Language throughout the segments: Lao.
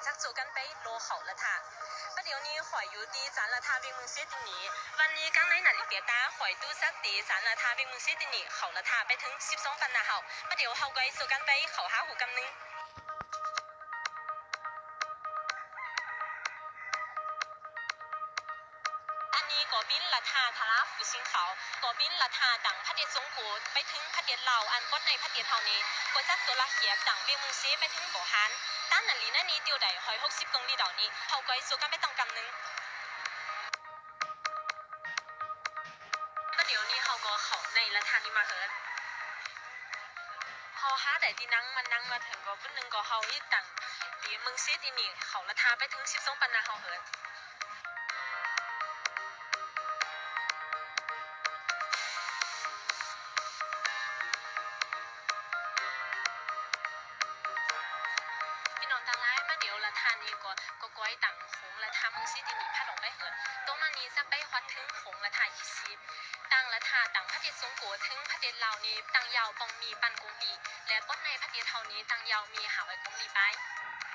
ຈັກໂຊກັນໄປລໍເຂົ້າລາດຖາ. ປະດຽວນີ້ຂ້ອຍຢູ່ທີ່ສານລາດຖາວຽງເມືອງເຊຕິນີ. ວັນນີ້ກາງໃນນາລິເກຕາ ຂ້ອຍຕູ້ຈັກທີ່ສານລາດຖາວຽງເມືອງເຊຕິນີ ເຂົ້າລາດຖາໄປເຖິງສິບສອງປັນນາເຮົາ. ປະດຽວເຮົາກໍໂຊກັນໄປເຂົ້າຫາຮູ້ກຳໜຶ່ງ. ອັນນີ້ກໍບິນລາດຖາທາລາຟູຊິງເຂົາ ກໍບິນລາດຖາຕັ້ງພະເທດສົງໂກໄປເຖິງພະເທດລາວ ອັນປອດໃນພະເທດເຮົານີ້ ກໍຈັກໂຕລະເຂດຕັ້ງວຽງເມືອງເຊໄປເຖິງບໍ່ຮານ. ຕານນາລີນານີຕິວໄດ້ຮ້ອຍຫົກສິບກົງລີດອກນີ້ ເຮົາກໍໂຊກັນໄປຕ້ອງກຳໜຶ່ງ. ປະດຽວນີ້ເຮົາກໍເຂົ້າໃນລາດຖານີ້ມາເຫີນ. ເຮົາຫາໄດ້ທີ່ນັ່ງມານັ່ງມາເຖິງກໍບຸນໜຶ່ງກໍເຮົາອີກຕັ້ງທີ່ເມືອງເຊຕິນີ ເຂົ້າລາດຖາໄປເຖິງສິບສອງປັນນາເຮົາເຫີນ. ພີ່ນ້ອງທັງຫຼາຍ ມາດຽວລາດຖານີ້ກໍ ກໍກ້ອຍຕັ້ງໂຄ້ງລາດຖາເມືອງເຊຕິນີພັດອອກໄປເຫີນ. ຕົງມານີ້ຈັກໄປຮອດເຖິງໂຄ້ງລາດຖາຊາວສີ່ສິບ. ຕັ້ງລາດຖາຕັ້ງພະເທດສົງໂກເຖິງພະເທດລາວນີ້ ຕັ້ງຍາວປ່ອງມີປານກົງລີ ແລະ ປອດໃນພະເທດເຮົານີ້ຕັ້ງຍາວມີຫ້າຮ້ອຍກົງລີປາຍ.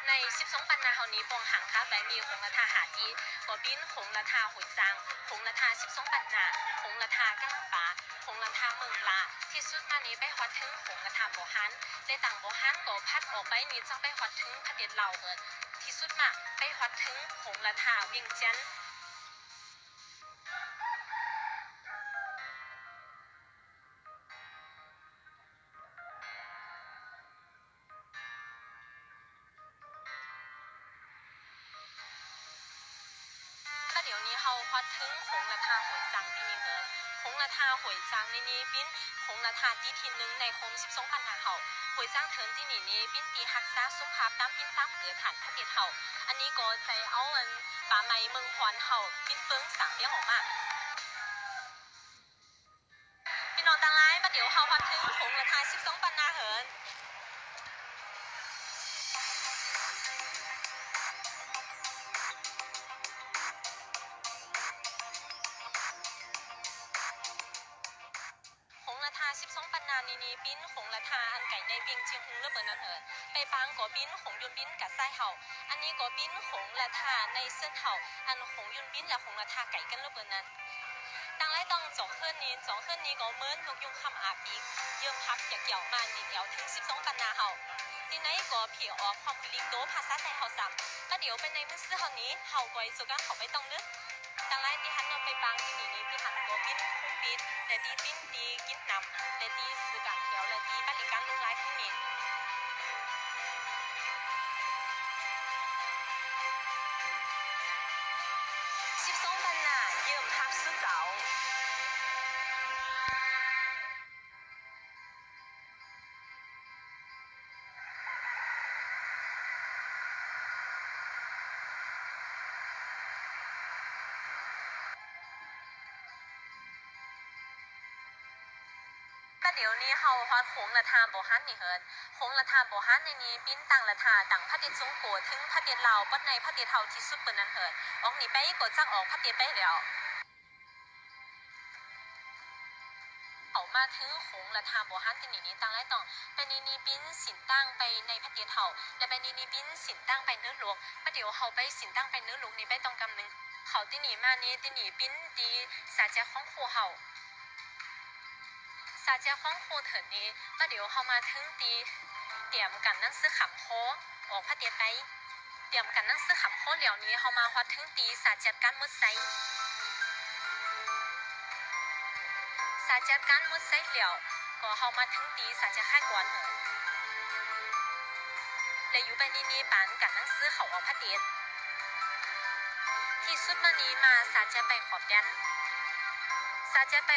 ໃນສິບສອງປັນນາເຮົານີ້ ປ່ອງຫາງຄາໄປມີໂຄ້ງລາດຖາຫ້າທີ່ ກໍເປັນໂຄ້ງລາດຖາຫ້ວຍຈາງ, ໂຄ້ງລາດຖາສິບສອງປັນນາ, ໂຄ້ງລາດຖາກາງປາ, ໂຄ້ງລາດຖາເມືອງລາ. ທີ່ສຸດມານີ້ໄປຮອດເຖິງໂຄ້ງລາດຖາບໍ່ຮານ ແລະ ຕັ້ງບໍ່ຮານກໍພັດອອກໄປນີ້ຈະໄປຮອດເຖິງປະເທດລາວເບິດ. ທີ່ສຸດມາໄປຮອດເຖິງໂຄ້ງລາດຖາວຽງຈັນ. ດຽວນີ້ເຮົາຮອດເຖິງໂຄ້ງລາດຖາຫ້ວຍຈາງທີ່ນີ້ເດີ. ໂຄ້ງລາດຖາຫ້ວຍຈາງນີ້ນີ້ເປັນໂຄ້ງລາດຖາທີໜຶ່ງໃນໂຄງສິບສອງປັນນາເຮົາ. ຫ້ວຍຈາງເທີນທີ່ນີ້ນີ້ເປັນທີ່ຮັກສາສຸຂະພາບຕາມປິ່ນຕາມເກີດທ່ານພະເທດເຮົາ. ອັນນີ້ກໍໃຈເອົາອັນປ່າໄມ້ເມືອງພອນເຮົາເປັນເປິງສ້າງປຽງອອກມາ. ພີ່ນ້ອງທັງຫຼາຍ ບາດດຽວເຮົາຮອດເຖິງໂຄ້ງລາດຖາສິບສອງປັນນາເຫີນ. ໂຄ້ງລາດຖາສິບສອງປັນນານີ້ນີ້ ເປັນໂຄ້ງລາດຖາອັນໃກ້ໃນວຽງຈຽງຮຸ່ງເລີເບີນັ້ນເຫີນ. ໄປປາງກໍເປັນໂຄ້ງຍົນບິນກະຊາຍເຮົາ. ອັນນີ້ກໍເປັນໂຄ້ງລາດຖາໃນເຊີນເຮົາ ອັນໂຄ້ງຍົນບິນ ແລະ ໂຄ້ງລາດຖາໃກ້ກັນເລີເບີນັ້ນ. ຕັ້ງຫຼາຍຕ້ອງຈອງເຮີນນີ້ ຈອງເຮີນນີ້ກໍເໝືອນນົກຍຸງຄຳອາປີກ ເຢີມພັບຈາກແກ້ວມານິດດຽວເຖິງສິບສອງປັນນາເຮົາ. ທີ່ໃນກໍເພອອກຄວາມຄືລິກໂຕພາສາໄທເຮົາຊ້ຳ. ກະດຽວໄປໃນມື້ຊື່ເຮົານີ້ ເຮົາກໍຊິໂຊກັນເຂົ້າໄປຕ້ອງເດີ. ຕັ້ງຫຼາຍທີ່ຫັນເອົາໄປປາງທີ່ນີ້ນີ້ ທີ່ຫັນກໍບິນຄຸມບິດ ແລະ ທີ່ບິນ ທີ່ກິນນ້ຳ ແລະ ທີ່ຊື້ການທ່ຽວ ແລະ ທີ່ບໍລິການຫຼວງຫຼາຍທີ່ນີ້. ສິບສອງປັນນາ ເຢີມຮັບສຸເຈົ້າ. ກະດຽວນີ້ເຮົາຮອດໂຄ້ງລາດຖາບໍ່ຮານນີ້ເຫີນ. ໂຄ້ງລາດຖາບໍ່ຮານນີ້ນີ້ ເປັນຕັ້ງລາດຖາຕັ້ງພະເທດສົງໂກເຖິງພະເທດລາວ ປອດໃນພະເທດເຮົາທີ່ສຸດເປີນນັ້ນເຫີນ. ອອກນີ້ໄປກໍຈັກອອກພະເທດໄປແລ້ວ. ເຂົ້າມາເຖິງໂຄ້ງລາດຖາບໍ່ຮານທີ່ນີ້ນີ້ ຕັ້ງຫຼາຍຕ້ອງ ໄປນີ້ນີ້ເປັນເສັ້ນທາງໄປໃນປະເທດເຮົາ ແລະ ໄປນີ້ນີ້ເປັນເສັ້ນທາງໄປເໜືອໂລກ. ບາດດຽວເຮົາໄປເສັ້ນທາງໄປເໜືອໂລກນີ້ໄປຕ້ອງກຳໜຶ່ງ. ເຂົ້າທີ່ນີ້ມານີ້ ທີ່ນີ້ເປັນທີ່ສາແຈຂອງໂຄເຮົາ. ສາແຈຂອງໂຄເຖິນນີ້ ບາດດຽວເຮົາມາເຖິງທີ່ຕຽມກັນໜັງສືຂ້າມໂຄອອກພະເທດໄປ. ຕຽມກັນໜັງສືຄຳໂຄແລ້ວນີ້ ເຮົາມາຮອດເຖິງທີ່ສາຈັດການໝົດໄຊ. ສາຈັດການໝົດໄຊແລ້ວ ກໍເຮົາມາເຖິງທີ່ສາຈັດຂາຍກ່ອນເຫີນ ແລະ ຢູ່ໄປນີ້ນີ້ປານກັນໜັງສືເຂົ້າອອກພະເທດ. ທີ່ສຸດມານີ້ມາສາຈັດໄປຂອບແດນ. ສາຈັດໄປ